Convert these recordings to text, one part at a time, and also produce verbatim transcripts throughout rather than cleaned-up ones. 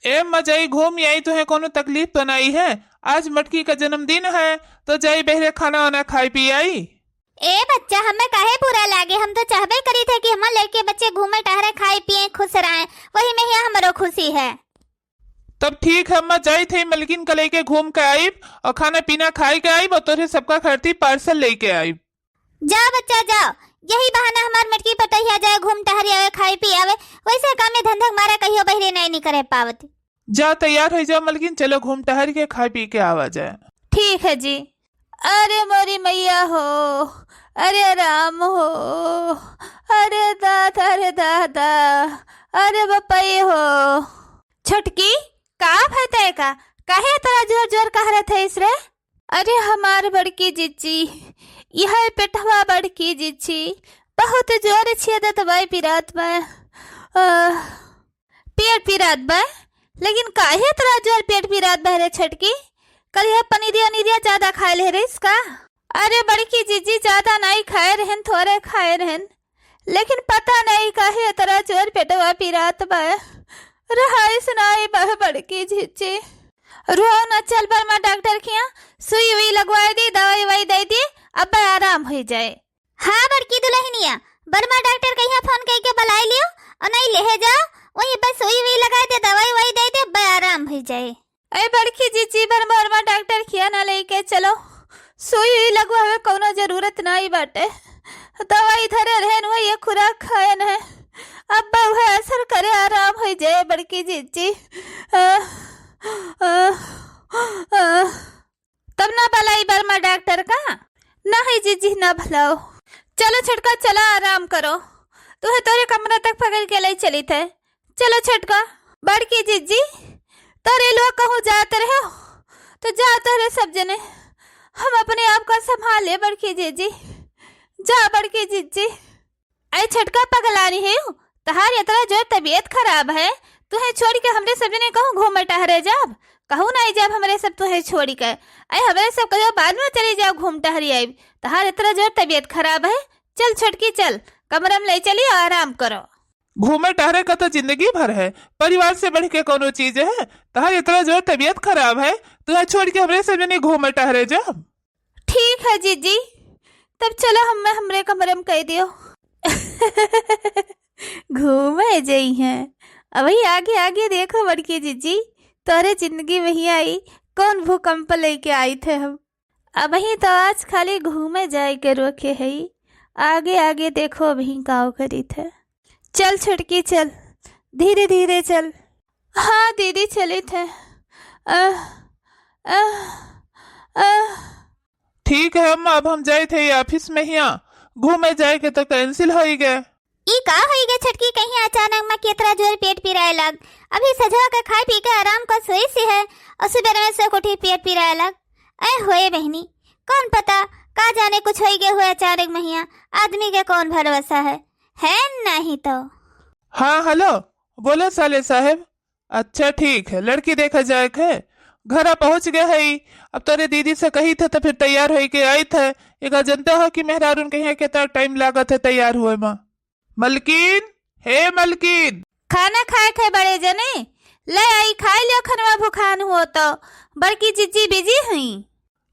ए अम्मा, जाई घूम आई, तुहे कोनो तकलीफ तो नाई है? आज मटकी का जन्मदिन है, तो जाई बहरे खाना वाना खाई पी आई। ए बच्चा, हमें काहे बुरा लागे, हम तो चाहबे करी थे कि हमार लड़के बच्चे घूमे टहरे, खाए पिए, खुश रहे, वही में ही हमरो खुशी है। तब ठीक है अम्मा, जाई थे मलकिन का लेके घूम के आइब और खाना पीना खाई के आइब और तोरे सबका खातिर पार्सल लेके आइब। जाओ बच्चा जाओ, यही बहाना हमार मटकी पतोहिया जाए घूम टहरी आवे, खाई पी आवे, वैसे कामे धंधा के मारा कहियो बहरे नहीं निकरे पावत। जा तैयार हो जाओ मलकिन, चलो घूम टहर के खाई पी के आवा जाए। ठीक है जी। अरे मोरी मैया हो, अरे राम हो, अरे दादा रे दादा, अरे बपई हो। छोटकी, का भय तय का? काहे इतना जोर जोर कहरत है इस रे? अरे हमार बड़की जिज्जी, यह पेटवा बड़की जिज्जी, बहुत जोर छेदत बा, पिरात बा। आह, पेट पिरात बा, लेकिन काहे इतना जोर पेट पिरात बा रे छोटकी? कल यह पनीरिया उनीरिया ज्यादा खाए ले रहीस का? अरे बड़की जिज्जी, ज्यादा नाई खाए रहन, थोड़े खाए रहन, लेकिन पता नहीं काहे इतना जोर पेटवा पिरात बा। रहाइस नाई बा बड़की जिज्जी। रो न, चल बर्मा डॉक्टर खिया, सुई उई लगवाए दी, दवाई ववाई दे दी, अब आराम हो जाए। हाँ बड़की दुल्हनिया, बर्मा डॉक्टर कहिया फोन करके बुलाई लियो और नहीं ले जाओ, वहीं बस सुई उई लगा दे, दवाई ववाई दे दे, अब आराम हो जाए। ए बड़की जिज्जी, बर्मा बर्मा डॉक्टर खिया ना लेके चलो, सुई उई लगवावे कौनो जरूरत नहीं बाटे। दवाई धरे रहन, वही खुराक खाएन है, अब वह असर करे, आराम हो जाए बड़की जिज्जी। आ, आ, आ, तब ना बुलाई बर्मा डॉक्टर का? नहीं जिज्जी, ना बुलाओ। चलो छोटका, चलो आराम करो, तुहे तोरे कमरा तक पकड़ के ले चली थे। चलो छोटका। बड़की जिज्जी, तोरे लोग कहूँ जात रहे हो तो जा तोरे सब जने, हम अपने आप का संभाले बड़की जिज्जी। जा बड़की जिज्जी। अरे छोटका पगलानी है यू, तहार इतना जोर तबीयत खराब है, तुहे छोड़ के हमरे सब जने कहूँ घूमे टहरे जाब? कहूँ नहीं जाब हमरे सब तुहे छोड़ के। अरे हमरे सब कहियो बाद में चली जाओ घूम टहरी आइब, तहार इतना जोर तबीयत खराब है। चल छोटकी चल, कमरा में ले चली, आराम करो। घूमे टहरे का तो जिंदगी भर है, परिवार से बढ़ के कोनो चीज है? तहार इतना जोर तबीयत खराब है, तुहे छोड़ के हमरे सब जने घूमे टहरे जाब? ठीक है जिज्जी, तब चलो हमें हमरे कमरे में कह दियो। घूमे जई हैं। अबही आगे आगे देखो बड़की जिज्जी, तोरे जिंदगी में ही आई, कौन भूकंप लेके आई थे हम। अबही तो आज खाली घूमे जाए के रोके है, आगे आगे देखो अबही काव करी थे। चल छोटकी चल, धीरे धीरे चल। हाँ दीदी चली थे। आह, आह, आह। ठीक है अम्मा, अब हम जाए थे ऑफिस में हिया, घूमे जाए के तो कैंसिल होई गए। ई का होई गए छोटकी, कहीं अचानक में केतरा जोर पेट पिराए लग? अभी सझवा के खाए पी के आराम कर सोई से है और सुबह में से उठी पेट पिराए लग। ऐ होए बहनी, कौन पता का जाने कुछ होई गए हुए अचानक में हिया, आदमी के कौन भरोसा है, है नहीं तो। हाँ हेलो, बोलो साले साहेब। अच्छा ठीक है, लड़की देखा जाए के है, घरा पहुँच गए है। अब तोरे दीदी से कही थे तो फिर तैयार होई के आई थे। एक जनते हो कि मेहरारून के यहाँ कितना टाइम लागत है तैयार हुए में। मलकिन, हे मलकिन। खाना खाए के है बड़े जने, ले आई खाए लियो खनवा, भुखान हुओ तो। बड़की जिज्जी बिजी हुई।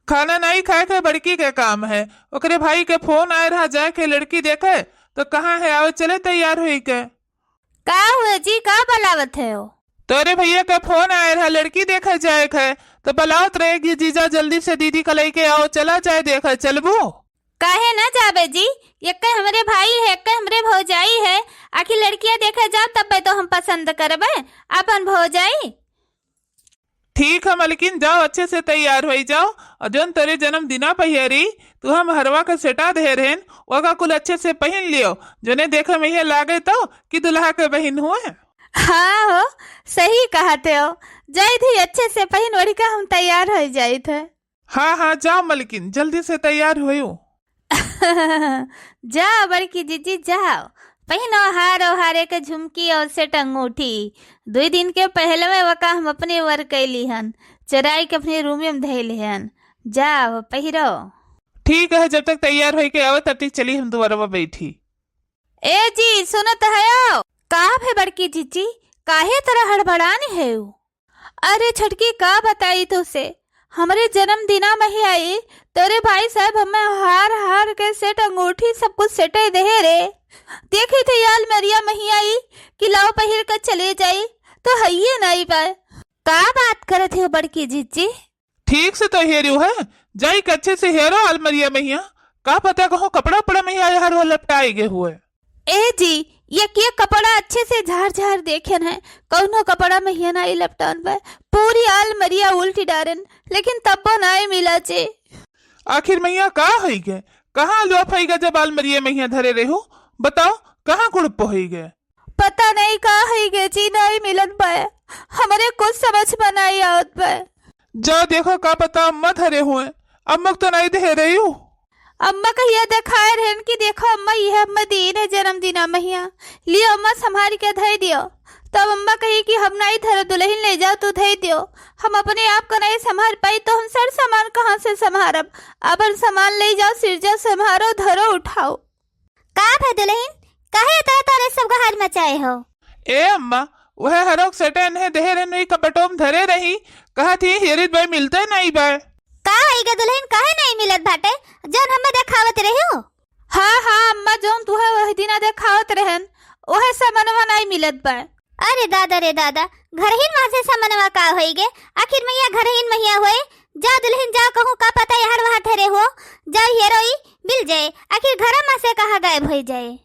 खाना नहीं खाए के बड़की के काम है, ओकरे भाई के फोन आए रहा जाए के लड़की देखे, तो कहाँ है, आवे चले तैयार हुई के। का हुए जी, का बुलावत है हो? तोरे भैया का फोन आए रहा, लड़की देखे जाए के, तो बुलावत रहे कि जीजा जल्दी से दीदी का लेके आओ, चला जाए देखे, चलबू? काहे ना जाबे जी, एक्के हमरे भाई है, एक्के हमरे भौजाई है, आखिर लड़किया देखे जाब तब्बे तो हम पसंद करबे अपन भौजाई। ठीक है मलकिन, जाओ अच्छे से तैयार होई जाओ, और जौन तोरे जन्मदिना पहिरी तू हम हरवा के सेटा दे रहेन, ओका कुल अच्छे से पहिन लियो, जौने देखे में ये लागे तो कि दुल्हा के बहिन हुए। हाँ हो, सही कहते हो, जाई थी अच्छे से पहिन ओढ़ी का हम तैयार हो जाई थे। हाँ हाँ जाओ मलकिन, जल्दी से तैयार होयो। जाओ बड़की जिज्जी जाओ, पहिनो हार ओहारे के झुमकी और सेट अंगूठी। दुई दिन के पहले में वका हम अपने वर कैली हन, चोराई के अपने रूमे में धैले हन। जाओ पहिरो। ठीक है, जब तक तैयार होई के आवे तब तक चली हम दुआरवा बैठी। ए जी सुनत हयो? का भे बड़की जिज्जी, काहे तरह हड़बड़ानी है? अरे छोटकी, का बताई तोसे, हमरे जन्मदिना मँ ही आई, तोरे भाई साहब हमें हार, हार के सेट, अंगूठी, सब कुछ सेटे देहे रे। देखी थे यार, मरिया मँ ही आई कि लाओ पहिर के चले जाई, तो हइये नाई बा। का बात करत हो बड़की जिज्जी? ठीक से तो हेरियो है, जाई के अच्छे से हेरो अलमरिया मँ हिया। का पता कहूँ कपड़ा उपड़ा मँ ही आए हर वो लपटाए गए हुए। ए जी, ये के कपड़ा अच्छे से झार झार देखेन है, कौनो कपड़ा मँ हिया नाई लपटान बा। पूरी अलमरिया उल्टी डारेन, लेकिन तब्बो नाई मिला जे। आखिर मँ हिया का होई गए, कहाँ लुआ फई गए जब अलमरिया मँ हिया धरे रहो? बताओ, कहाँ गुड़प होई गए? पता नहीं का होई गए जी, नाई मिलत बा, हमरे कुछ समझ मँ नाई आवत बा। जा देखो, का पता अम्मा धरे हुए, अम्मा के तो नाई धरे रही हूँ। अम्मा कहिया देखाए रहन कि देखो अम्मा, यह अम्मा दीन है जन्मदिना मँ हिया, लियो अम्मा संभाल के धई दियो। तब अम्मा कही कि हम नाई धरो दुलहिन, ले जाओ तू धई दियो, हम अपने आप को नाई संभाल पाई तो हम सर सामान कहाँ से संभारब? अपन सामान ले जाओ, सिर जाओ, संभारो, धरो, उठाओ। का भे दुलहिन, काहे इतना तोरे सब गहार मचाए हो? ए अम्मा, वह हरोक सेटन है देहे रहन वही कपटोम धरे रही, कहा थी हेरित बाई मिलते नहीं बाय। का होई गे दुलहिन, काहे नहीं मिलत बाटे, जौन हमें देखावत रही हो? हाँ, हाँ अम्मा, जौन तुहे वही दिना देखावत रहन, वह समनवा नहीं मिलत बाय। अरे दादा रे दादा, घरहीन माँ से समनवा का होई गे? आखिर मँ हिया घरहीन मँ हिया होए, जा दुलहिन जा, कहूँ का पता यहर वहाँ ठहरे हो, जा हेरोई मिल जाए, आखिर घरा मँ से कहाँ गायब होई जाए।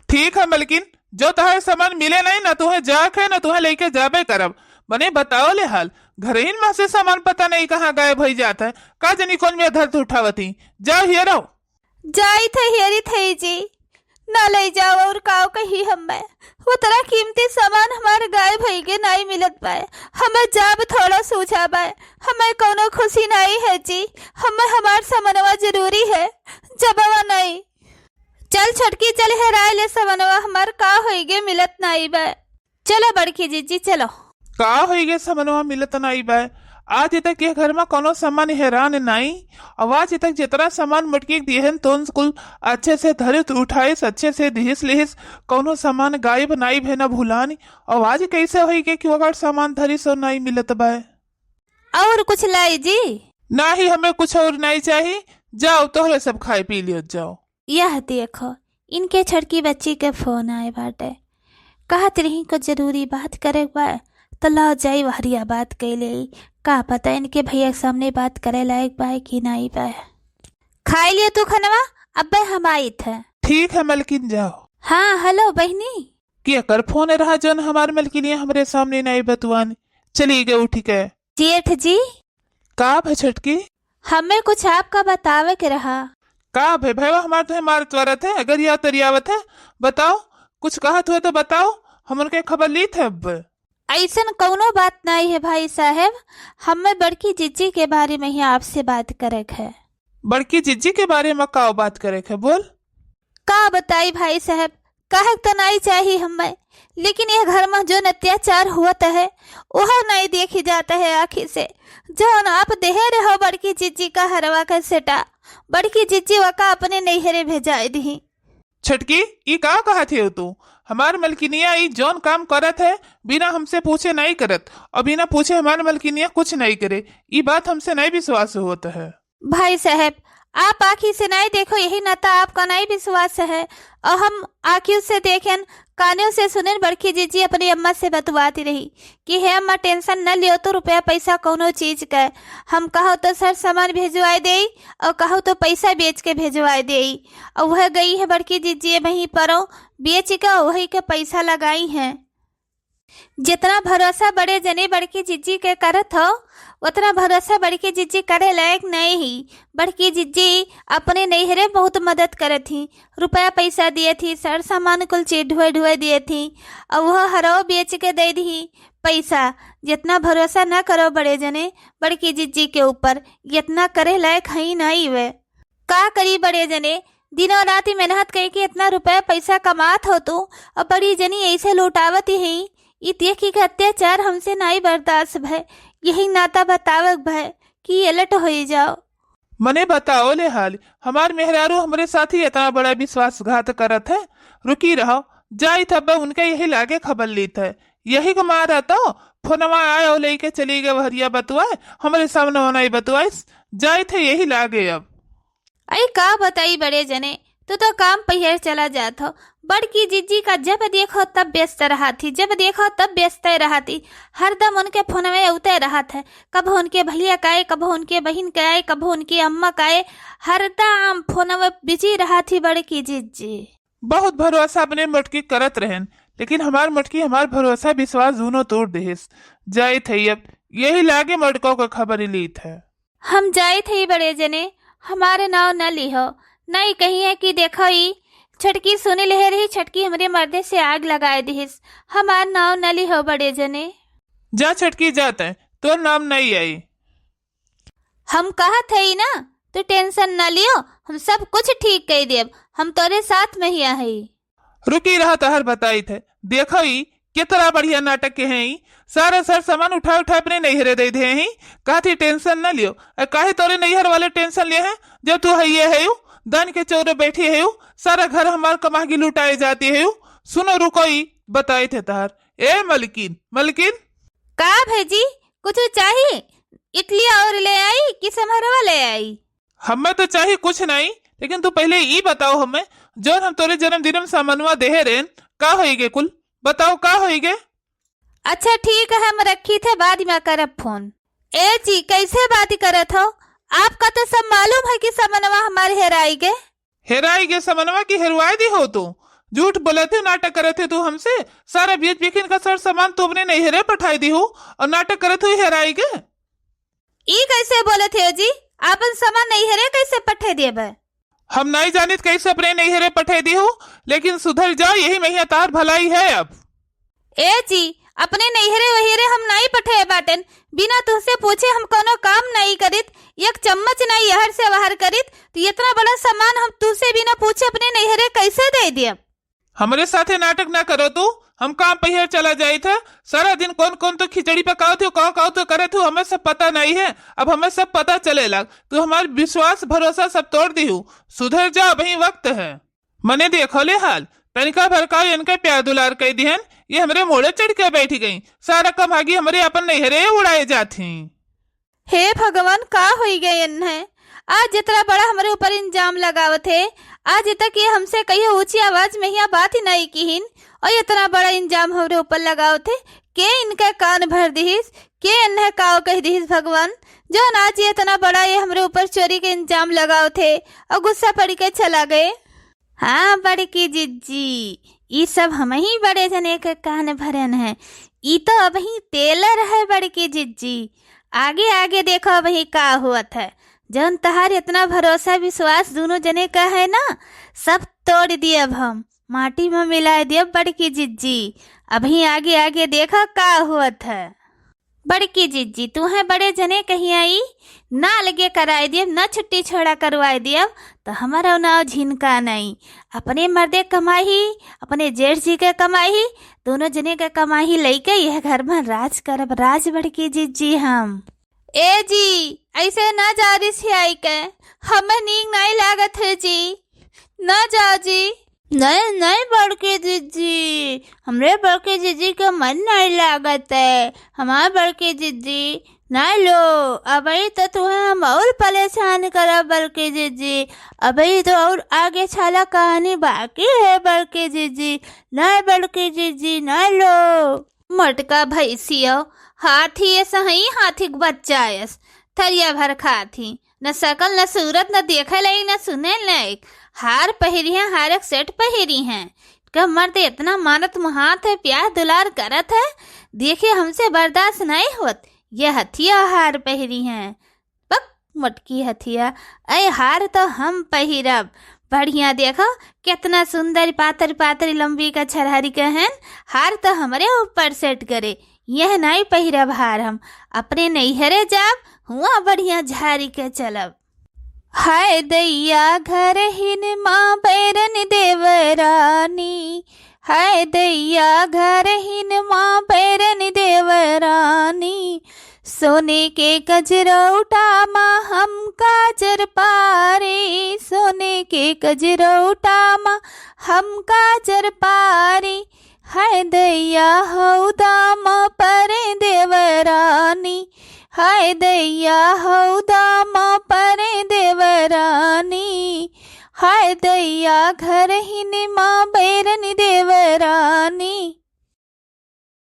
ठीक है मलकिन, जो तोहर सामान मिले नहीं ना, तुहे जाके ना तुहे लेके जाबे करब। मने बताओ ले हाल, घरहीन मँ से सामान पता नहीं कहाँ गायब होई जात है, का जनी कौन में धरत उठावती। जाओ हेरो। जाई थे हेरी थे जी, ना ले जाओ और काव कही हमें। उतना कीमती सामान हमार गायब होई गे, नाई मिलत बाय। हमें जाब थोड़ा सूझा बाय, हमें कौनो खुशी नाई है जी, हमें हमार समनवा जरूरी है, जबवा नाई। चल छोटकी, चल हेराए ले समनवा हमार, का होई गे मिलत नाई बाय। चलो बड़की जिज्जी, चलो। का होई गे समनवा मिलत नाई बाय? आज तक ये घर मा कौनो सामान हेरान नाई। अब आज तक जितना सामान मोटकी दिहन तोन कुल अच्छे से धरिस उठाइस, अच्छे से दिहिस लिहिस, कौनो सामान गायब नाई भे ना भुलानी। अब आज कैसे होई गे कि ओकर सामान धरिस और नाई मिलत बाय? और कुछ लाई जी? नाही, हमें कुछ और नाई चाही। जाओ तोहरे सब खाए पी लियो जाओ। यह देखो, इनके छोटकी बच्ची के फोन आए बाटे, कहत रही कुछ जरूरी बात करे के बा, तो लाओ जाई वहरिया बात कइ लेई। का पता इनके भैया के सामने बात करे लायक बा कि नाई बा। खाई लियो तू खनवा, अब्बे हम आइत है। ठीक है मलकिन, जाओ। हाँ, हेलो बहिनी। केकर फोन रहा जौन हमार मलकिनिया हमरे सामने नाई बतुआन चली गए उठ के? जेठ जी। का भे छोटकी? हमें कुछ आपका बतावे के रहा। का भे भैया, हमार तुहे मारत वारत है, अगर या तरियावत है, बताओ, कुछ कहत हुए तो बताओ, हम उनके खबर लीत है अब। ऐसन कौनो बात नाई है भाई साहब, हमें बड़की जिज्जी के बारे में ही आपसे बात करे के है। बड़की जिज्जी के बारे में का बात करे के है, बोल। का बताई भाई साहब, कहे के तो नाई चाही हमें, लेकिन यह घर में जौन अत्याचार हुवत है, वह नाई देखी जात है आँखी से। जौन आप देहे रहो बड़की जिज्जी का हरवा का सेटा, बड़की जिज्जी वका अपने नैहरे भेजाए दिही। छोटकी, ई का कहत हो तू? हमार मलकिनिया ई जौन काम करत है, बिना हमसे पूछे नाई करत, और बिना पूछे हमार मलकिनिया कुछ नाई करे। ई बात हमसे नाई विश्वास होत है। भाई साहब, आप आँखी से नाई देखो, यही नाता आपका नाई विश्वास है, और हम आँखियों से देखेन, कानों से सुनेन, बड़की जिज्जी अपनी अम्मा से बतुआती रही कि हे अम्मा, tension न लियो तो रुपया पैसा कौनो चीज का, हम कहो तो सर सामान भेजवाए देई और कहो तो पैसा बेच के भेजवाए देई। और वह गई है बड़की जिज्जी वहीं परो बेच के, वही के पैसा लगाई हैं। जितना भरोसा बड़े जने बड़की जिज्जी के करत हो, उतना भरोसा बड़की जिज्जी करे लायक नहीं ही। बड़की जिज्जी अपने नैहरे बहुत मदद करत ही, रुपया पैसा दिए थी, सर सामान कुल चीज ढुए ढुए दिए थी, और वह हरौ बेच के दे दी पैसा। जितना भरोसा न करो बड़े जने बड़की जिज्जी के ऊपर, इतना करे लायक हई नहीं वे। का करी बड़े जने, दिनों रात ही मेहनत करके इतना रुपया पैसा कमात हो तू, और बड़ी जनी ऐसे लुटावत ही। ई देखी के अत्याचार हमसे नाई बर्दाश्त भय, यही नाता बतावक भय कि अलर्ट होई जाओ। मने बताओ ले हाल, हमार मेहरारू हमरे साथ ही इतना बड़ा विश्वासघात करत है। रुकी रहो, जाइत हब्बे उनके यही लागे खबर लीत है। यही के मारा तो फोनवा आए और लेके चली गए हरिया बतुआए, हमरे सामने नाई बतुआइस, जाइत है यही लागे अब। अई का बताई बड़े जने, तू तो काम पहियर चला जात हो। बड़की जिज्जी का जब देखो तब व्यस्त रहत ही, जब देखो तब व्यस्त रहत ही। हरदम उनके फोनवे उते रहत है, कबो उनके भैया का आए, कबो उनके बहिन का आए, कबो उनके अम्मा का आए, हरदम फोनवे बिजी रहत ही बड़की जिज्जी। बहुत भरोसा अपने मोटकी करत रहेन, लेकिन हमार मोटकी हमार भरोसा विश्वास दूनो तोड़ देहिस। जाइत है अब, यही लागे मोटको के खबर लीत है। हम जाइत हई बड़े जने, हमारे नाव न लिहो, नहीं कहिए कि देखो ई छोटकी सुनी लेहे रही, छोटकी हमरे मर्दे से आग लगाए दिहिस। हमार नाव न लिहो बड़े जने। जा छोटकी जा तैं, तोर नाम नहीं आई। हम कहत हई ना, तू टेंशन न लियो, हम सब कुछ ठीक कई देब, हम तोरे साथ में ही हई। रुकी रहा तहर बताइत है। देखो ई कितना बढ़िया नाटक के हैं ई। सारा सर सामान उठा उठा अपने नैहरे दे दे हैं। कहत ही टेंशन न लियो। अ, काहे तोरे नैहर वाले टेंशन लिए हैं? जब तू हइये है यू, दान के चौरे बैठी है यू, सारा घर हमार कमागी लुटाए जाती है यू। सुनो रुको ई बताइत है तहर। ए मलकिन, मलकिन। का भैजी, कुछ चाही? इडली और ले आई कि समहरवा ले आई? हमें तो चाही कुछ नहीं, लेकिन तू पहले ई बताओ हमें, जौन हम तोरे जन्मदिन में सामानवा देहे रेन, का होई गे कुल? बताओ का होई गे? अच्छा ठीक है, हम रखी थे, बाद में करब फोन। ए जी, कैसे बात करत हो? आपका तो सब मालूम है कि सामानवा हमारे हेराई गे। हेराई गे सामानवा की हेरवाई दी हो तू? झूठ बोलत है, नाटक करत है तू हमसे। सारा बेच बिखिन का सर सामान तू अपने नैहरे पठाई दी हो और नाटक करत हो हेराई गे। ई कैसे बोलत हो जी? आपन सामान नैहरे कैसे पठे देबे? हम नहीं जानित कैसे अपने नैहरे पठे दी हो, लेकिन सुधर जाओ, यही महिया तार भलाई है अब। ए जी, अपने नैहरे वहिरे हम नहीं पठे बाटन, बिना तुहसे पूछे हम कोनो काम नहीं करित, एक चम्मच नहीं यहर से वहर करित, तो इतना बड़ा सामान हम तुहसे बिना पूछे अपने नैहरे कैसे दे दियब? हमरे साथे नाटक ना करो तू, हम काम पहिया चला जाइत है। सारा दिन कौन कौन तो खिचड़ी पकावत हो, का का तो करत हो, हमें सब पता नहीं है। अब हमें सब पता चले लाग, तू हमार विश्वास भरोसा सब तोड़ दी हो। सुधर जा, अबही वक्त है। मने देखो ले हाल, तनिका भर का इनके प्यार दुलार कई दिहन, ये हमरे मोड़े चढ़ के बैठ गई। सारा कमागी हमरे अपन नैहरे उड़ाए जात ही। हे भगवान, का होई गए इन्हें? आज जितना बड़ा हमरे ऊपर इल्जाम लगावत है, आज तक ये हमसे कहियो ऊंची आवाज में यहाँ बात ही नहीं किहिन, और इतना बड़ा इल्जाम हमरे ऊपर लगावत है। के इनका कान भर दिहिस, के इन्हें काव कह दिहिस भगवान, जौन आज ये इतना बड़ा ये हमरे ऊपर चोरी के इल्जाम लगावत है और गुस्सा पड़ के चला गए। हाँ बड़की जिज्जी, ई सब हमही बड़े जने के कान भरेन है। ई तो अबही तेलर है बड़की जिज्जी, आगे आगे देखो अबही का हुअत है। जौन तहार इतना भरोसा विश्वास दूनो जने का है ना, सब तोड़ दियब हम, माटी में मिलाए दियब बड़की जिज्जी। अबही आगे आगे देखो का हुअत है। बड़की जिज्जी, तुहें बड़े जने कहिया ई ना अलगे कराए दियब, ना छुट्टी छोड़ा करवाए दियब, तो हमारा नाव झिनका नहीं। अपने मर्दे कमाई, अपने जेठ जी के कमाई, दोनों जने के कमाई लइके यह घर में राज करब, राज बड़की जिज्जी हम। ए जी, ऐसे ना जा रिसियाई के, हमें नीक नहीं लागत है जी, ना जाओ जी। नहीं, नहीं बड़की जिज्जी, हमरे बड़की जिज्जी के मन नहीं लागत है। हमार बड़की जिज्जी, नहीं लो, अबही तो तुहें हम और परेशान करब बड़की जिज्जी, अबही तो और आगे छाला कहानी बाकी है बड़की जिज्जी। नहीं बड़की जिज्जी, नहीं लो। मोटका भैंसियो, हाथी ऐसा ही हाथी के बच्चा ऐस, थरिया भर खात ही। न सकल, न सूरत, न देखे लायक, न सुने लायक। हार पहिरी हैं, हार एक सेट पहिरी हैं। का मर्द इतना मानत मुहात है, प्यार दुलार करत है, देखे हमसे बर्दाश्त नहीं होत, ये हथिया हार पहिरी हैं। पक मोटकी हथिया, ऐ हार तो हम पहिरब। बढ़िया देखो, कितना सुंदर पातर पातर लंबी का छरहरी के हैं, हार तो हमरे ऊपर सेट करे। यह नहीं पहिरब हार हम, अपने नैहरे जाब, हुआ बढ़िया झारी के चलब। हाय दैया घरहिन माँ बैरन देवरानी, हाय दैया घरहिन माँ बैरन देवरानी, सोने के कजरौटा मा हम काजर पारे, सोने के कजरौटा मा हम काजर पारे, हाय दैया हौदा म परे देवरानी, हाय दैया हौदा म परे देवरानी, हाय दैया घरहिन म बैर